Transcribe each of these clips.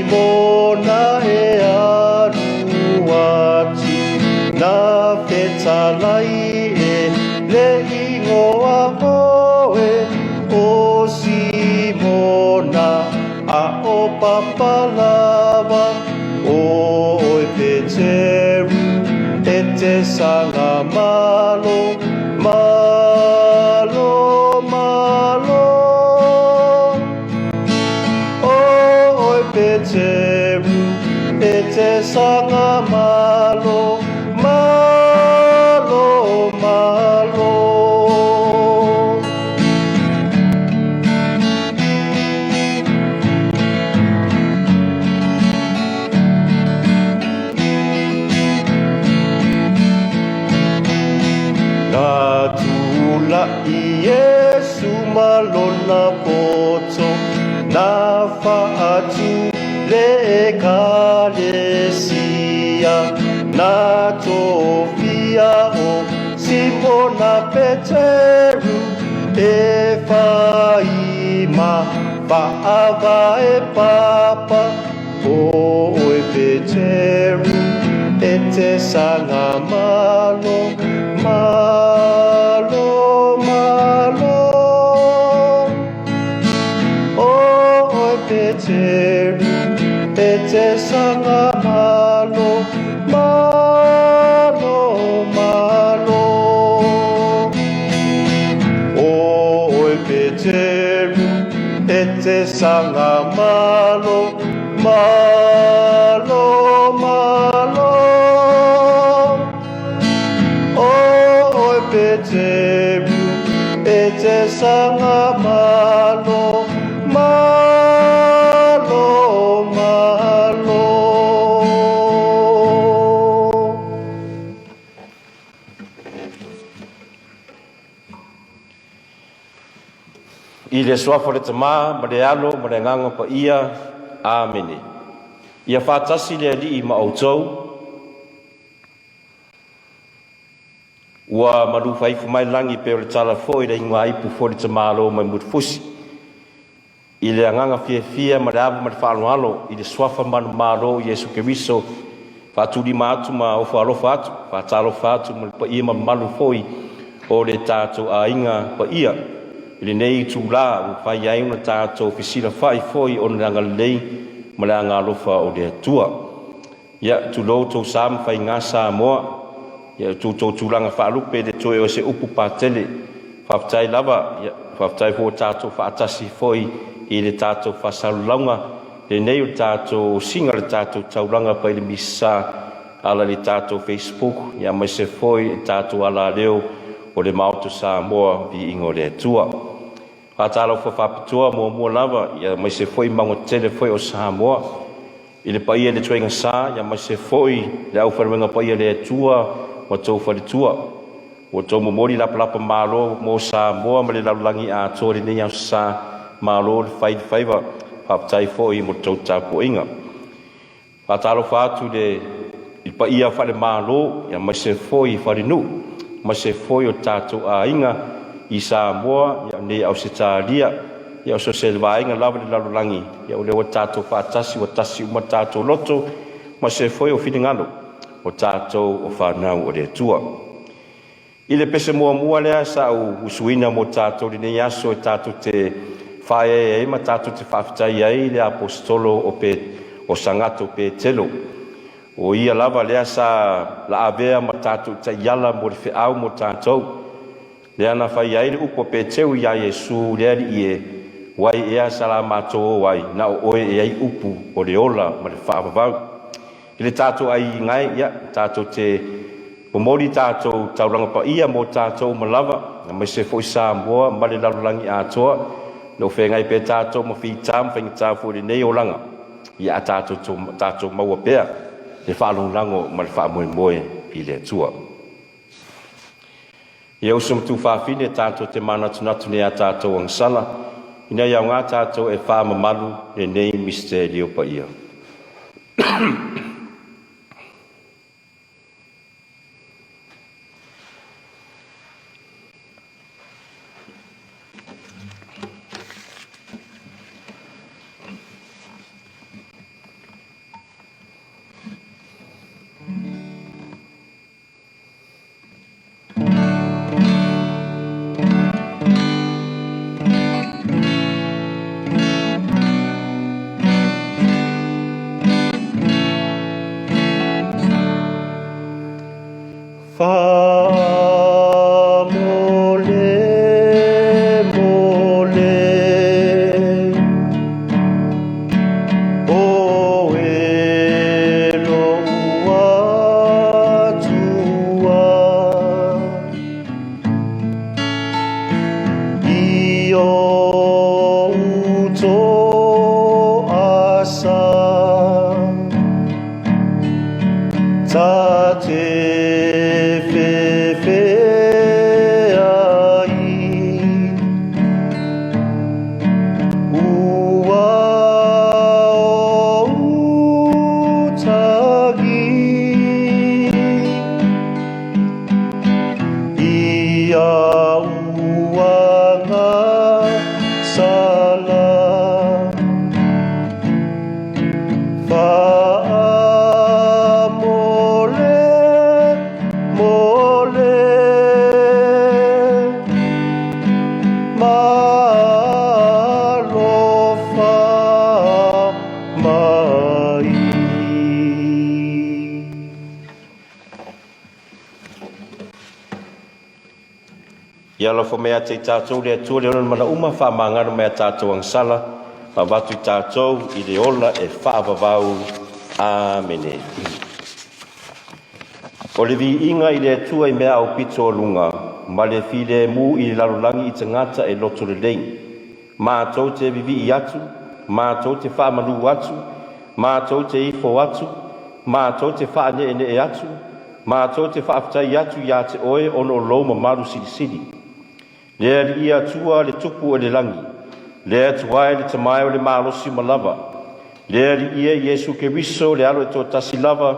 Simona e alu atu, na fetalai e le igoa oe o Simona, a o Papalava, o oe Peteru, e te sanga malo, malo, malo. O oe Peteru, e te sanga malo, malo, malo. Na tula'i Iesu ma lona poto, na faatu le Ekalesia, na tofia o Simona Peteru e fai ma faavae papa, o oe Peteru, e te sanga malo, malo, malo. O oe Peteru, e te sanga malo, malo, malo. O oe Peteru, e te sanga malo, malo, malo. O oe Peteru, e te sanga malo, malo, malo. I le Suafa o le Tama, ma le Alo, ma le Agaga Paia. Amene. Ia faatasi le Alii ma outou. Ua malufaifo mai lagi pei o le tala foi le iguaipu foi le tamalo mai Mulifusi. I le agaga fiafia ma le ava ma le faaaloalo i le Suafa manumalo o Iesu Keriso, faatulima atu ma ofo alofa atu, faatalofa atu ma le paia ma mamalu foi o le tatou aiga paia i lenei itulā ua mafai ai ona tatou fesilafai foi ona le agalelei ma le agaalofa o le Atua. Ia, tulou tou sa ma faiga Samoa, ia tu tou tulaga faalupe le toe o se upu patele. Faafetai lava, ia, faafetai foi ua tatou faatasi foi i le tatou faasalalauga lenei o le tatou osiga o le tatou taulaga pai le Misa ala i le tatou Facebook, ia aemaise foi le tatou alaleo o le Maota Samoa, viiga o le Atua. Faatalofa faapitoa muamua lava, ia aemaise foi mauga tele foi o Samoa. I le paia i le tuaiga sa, ia aemaise foi le aufaigaluega paia a le Atua ma tou faletua. Ua tou momoli lapalapa malo mo Samoa ma le lalolagi atoa i lenei aso sa. Malo le fai le faiva. Faafetai foi mo le tou tapuaiga. Faatalofa atu i le i le paia faale-Malo, ia aemaise foi i falenuu, aemaise foi o tatou aiga i Samoa, ia nei Ausetalia, ia o so o se vaega lava i le lalolagi, ia o lea ua tatou faatasi, ua tasi uma tatou loto, aemaise foi o finagalo o tatou o fanau o le Atua. I le pese muamua lea sa ou usuina mo tatou i lenei aso e tatou te faaeaea ai ma tatou te faafetai ai i le Aposetolo o Pe, o Sagato Petelo. O ia lava lea sa laavea ma tatou taiala mo le feau mo tatou. Lea na fai ai le upu a Peteru iā Iesu, Le Alii e, wai ea sa la matou o ai, na o oe e ai upu o le ola ma le faavavau. I le tatou aiga e, ia, tatou te momoli tatou taulaga paia mo tatou uma lava, aemaise foi Samoa ma le lalolagi atoa, o lo o feagai pea tatou ma fita ma faigata foi i lenei olaga, ia a tatou, tatou maua pea le faalagolago ma le faamoemoe i le Atua. Ia uso ma tuafafine tatou te manatunatu nei a tatou agasala, ina ia aoga tatou e faamamalu lenei misitelio paia. te fefe ai. Ua ou tagi ia uaga sala. Faamole mole malofa mai. Ia alofa mai ia te i tatou le Atua le ona mana uma, faamagalo mai a tatou agasala, ma avatu i tatou i le ola e faavavau. Amene. O le viiga i le Atua i mea aupito o luga, ma le filemu i le lalolagi i tagata e loto lelei. Matou te vivii atu, matou te faamalu atu, matou te ifo atu, matou te faaneenee atu, matou te faafetai atu iā te Oe ona o lou mamalu silisili. Le Alii Atua le Tupu o le lagi, le Atua e le Tama e o le malosi uma lava, le Alii e Iesu Keriso le Alo e toatasi lava,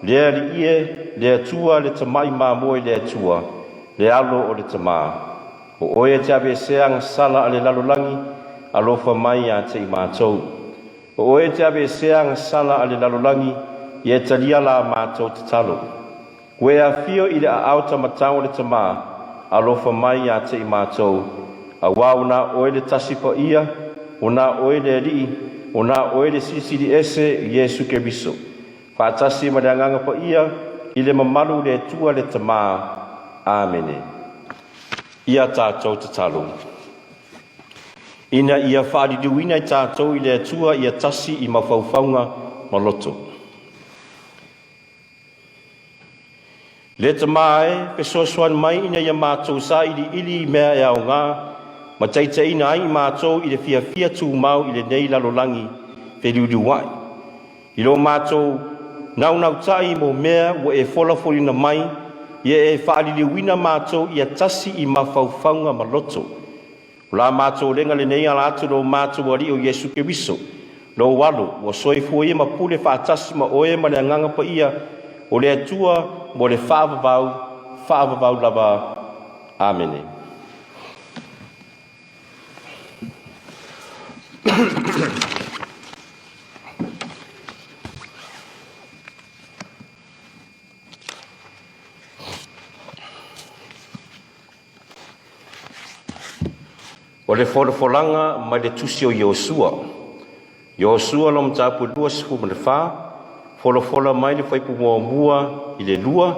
le Alii e le Atua le Tamai Mamoe le Atua, le Alo o le Tama. O oe e te aveesea agasala a le lalolagi, alofa mai iā te i matou. O oe e te aveesea agasala a le lalolagi, ia e talia la matou tatalo. Ua e afio i le aao tamatau o le Tama, alofa mai iā te i matou, auā ua na oe le Tasi Paia, ua na oe le Alii, ua na oe le Silisili Ese, Iesu Keriso. Faatasi ma le Agaga Paia, i le mamalu o le Atua le Tama. Amene. Ia tatou tatalo. Ina ia faaliliuina i tatou i le Atua ia tasi i mafaufauga ma loto. Le Tama e, fesoasoani mai ina ia matou sailiili i mea e aoga ma taitaiina ai i matou i le fiafia tumau i lenei lalolagi feliuliuai. I lo matou naunautai mo mea ua e folafolina mai, ia e faaliliuina matou ia tasi i mafaufauga ma loto. O la matou lega lenei ala atu lo matou Alii o Iesu Keriso, lou Alo, ua soifua ia ma pule faatasi ma oe ma le Agaga Paia o le Atua mo le faavavau, faavavau lava. Amene. O le folafolaga mai le tusi o Iosua. Iosua lo mataupu 24, folafola mai le fuaiupu muamua i le 2,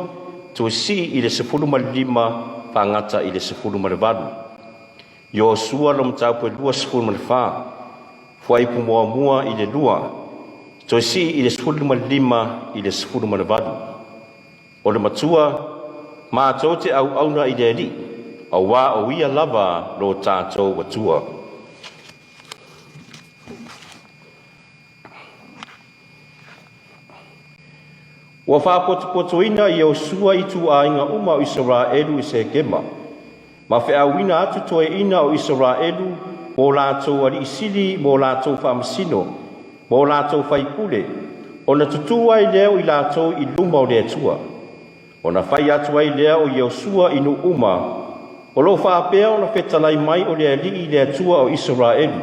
toe sii i le 15 faagata i le 18. Iosua lo mataupu 24, fuaiupu muamua i le 2, toe sii i le 15 i le 18. O le matua, matou te auauna i le Alii, auā o Ia lava lo tatou Atua. Ua faapotopotoina Iosua i ituaiga uma o Isaraelu i Sekema, ma feauina atu toeaiina o Isaraelu mo latou alii sili mo latou faamasino, mo latou faipule, ona tutū ai lea o i latou i luma o le Atua. Ona fai atu ai lea o Iosua i nuu uma, o lo o faapea ona fetalai mai o le Alii le Atua o Isaraelu,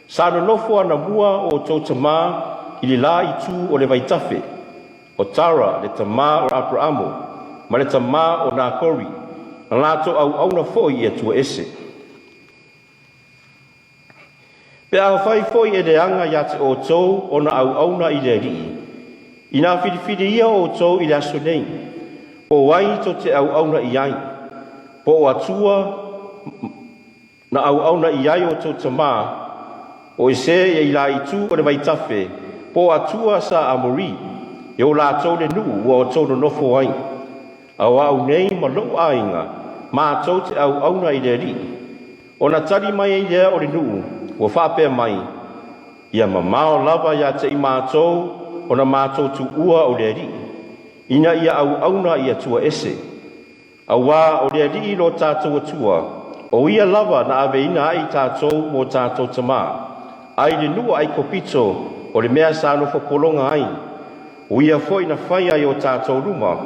Sa nonofo anamua o outou tama i le la itu o le vaitafe, o Tara le tama o Aperamo, ma le tama o Nakori, na latou auauna foi i Atua ese. Pe afai foi e leaga ia te outou ona auauna i le Alii, inā filifili ia outou i le aso nei, po o ai tou te auauna i ai, po o Atua Na auauna i ai outou tama, o ese ia i la itu o le vaitafe, po o Atua sa Amori, e o latou le nuu ua outou nonofo ai. A o au nei ma lou aiga, matou te auauna i le Alii. Ona tali mai ai lea o le nuu, ua faapea mai, Ia mamao lava ia te i matou ona matou tuua o le Alii. ina ia auauna i Atua ese. Auā o le Alii lo tatou Atua, o Ia lava na aveina ai i tatou mo tatou tamā, ai le nuu a Aikopito o le mea sa nofo pologa ai, o Ia foi na faia i o tatou luma,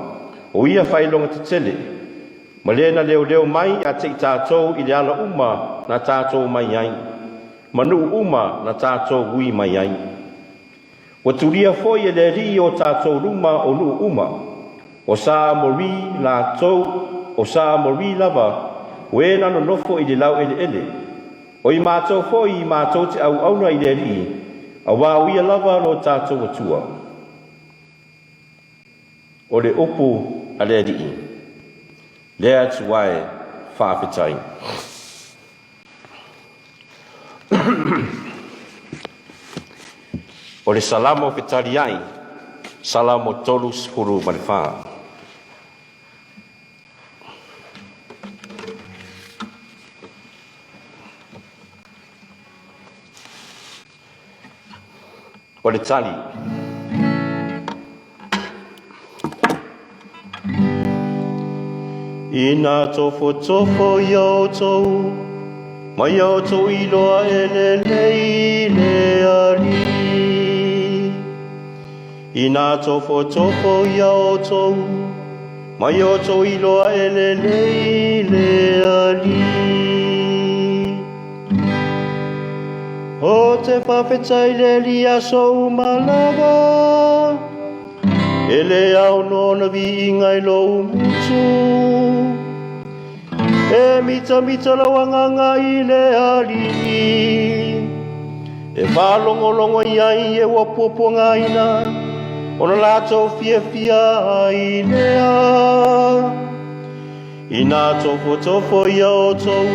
o ia faailoga tetele, ma le na leoleo mai ia te i tatou i le ala uma na tatou omai ai, ma nuu uma na tatou ui mai ai. Ua tulia foi e le Alii o tatou luma o nuu uma, o sa Amori latou, o sa Amori lava, o e na nonofo i le laueleele. O i matou foi i matou te auauna i le Alii, auā o Ia lava lo tatou Atua. O le upu a le Alii. Le Atua e, faafetai. O le Salamo fetaliai, Salamo 34. O le tali. Ina tofotofo ia outou, ma ia outou iloa e lelei le Alii. Ina tofotofo ia outou, ma ia outou iloa e lelei le Alii. O te faafetai i le Alii aso uma lava, e le ao lona viiga i lou gutu. E mitamita lou agaga i le Alii, e faalogologo i ai e ua puapuagaina, ona latou fiafia ai lea. Ina tofotofo ia outou,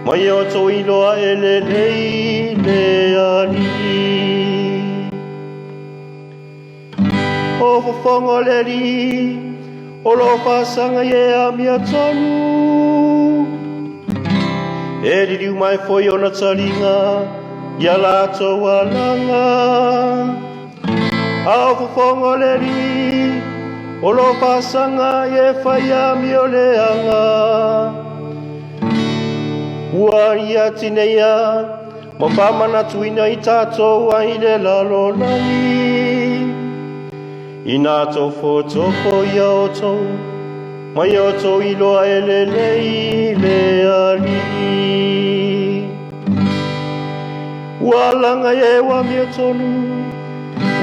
ma ia outou iloa e lelei le Alii. O fofoga o le Alii, o lo o faasaga i e amiotonu, e liliu mai foi ona taliga i a latou alaga. A o fofoga o le Alii, o lo o faasaga i e fai amio leaga. Ua ia tineia ma faamanatuina i tatou ai le lalolagi. Ina tofotofo ia outou, ma ia outou iloa e lelei le Alii. Ua alaga e ua amiotonu,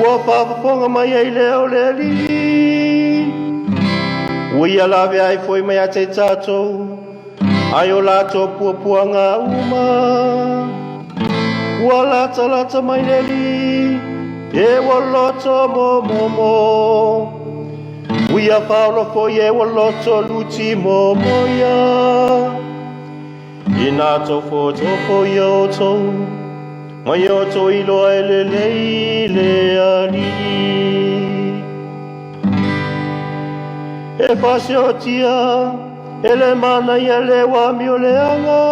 ua faafofoga mai ai lea o le Alii. Ua ia lave ai foi mai ia te tatou, ai o latou puapuaga uma. Ua latalata mai le Alii, e ua loto momomo. Ua ia faaola foi e ua loto luti momoia. Ina tofotofo ia outou, ma ia outou iloa e lelei le Alii. E faaseotia e le manaia le ua amio leaga,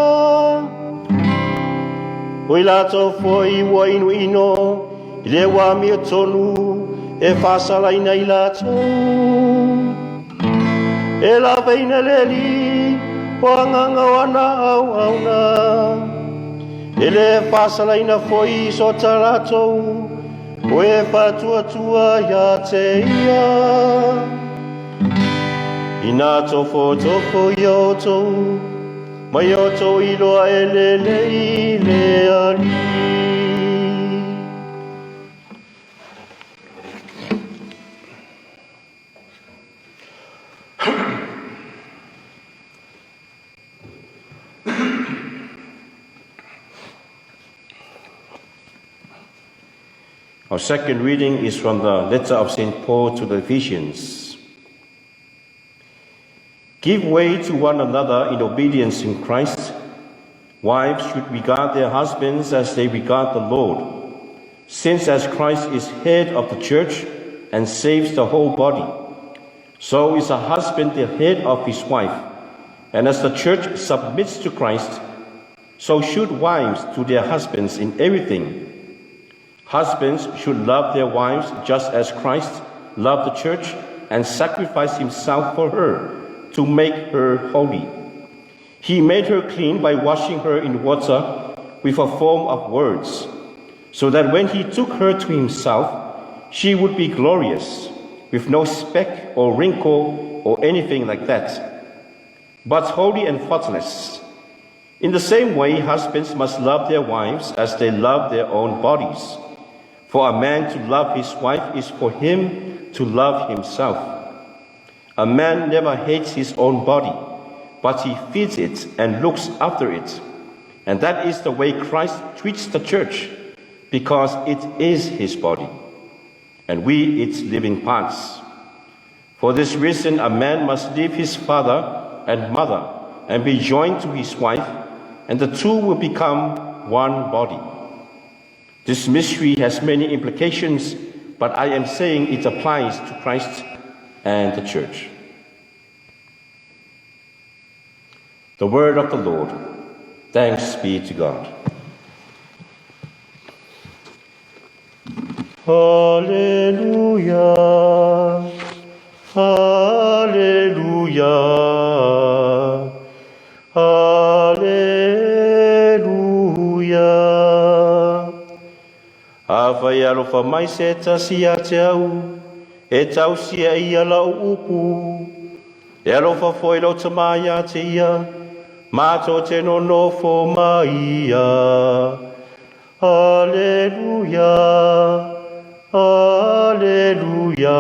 o i latou foi ua inuino i le ua amiotonu e faasalaina i latou. E laveina le Alii o agaga o ana auauna, e le faasalaina foi so ta latou o e faatuatua ia te ia. Ina tofotofo ia outou, ma ia outou iloa e lelei le Alii. Our second reading is from the letter of St. Paul to the Ephesians. Give way to one another in obedience in Christ. Wives should regard their husbands as they regard the Lord, since as Christ is head of the church and saves the whole body, so is a husband the head of his wife. And as the church submits to Christ, so should wives to their husbands in everything. Husbands should love their wives just as Christ loved the church and sacrificed himself for her to make her holy. He made her clean by washing her in water with a form of words, so that when he took her to himself, she would be glorious, with no speck or wrinkle or anything like that, but holy and faultless. In the same way, husbands must love their wives as they love their own bodies. For a man to love his wife is for him to love himself. A man never hates his own body, but he feeds it and looks after it. And that is the way Christ treats the church, because it is his body, and we its living parts. For this reason, a man must leave his father and mother and be joined to his wife, and the two will become one body. This mystery has many implications, but I am saying it applies to Christ and the church. The word of the Lord. Thanks be to God. Alleluia. Alleluia. Alleluia. Afai e alofa mai se tasi ia te au, e tausi e ia lau upu. E alofa foi lou Tama ia te ia, matou te nonofo ma ia. Aleluia, Aleluia,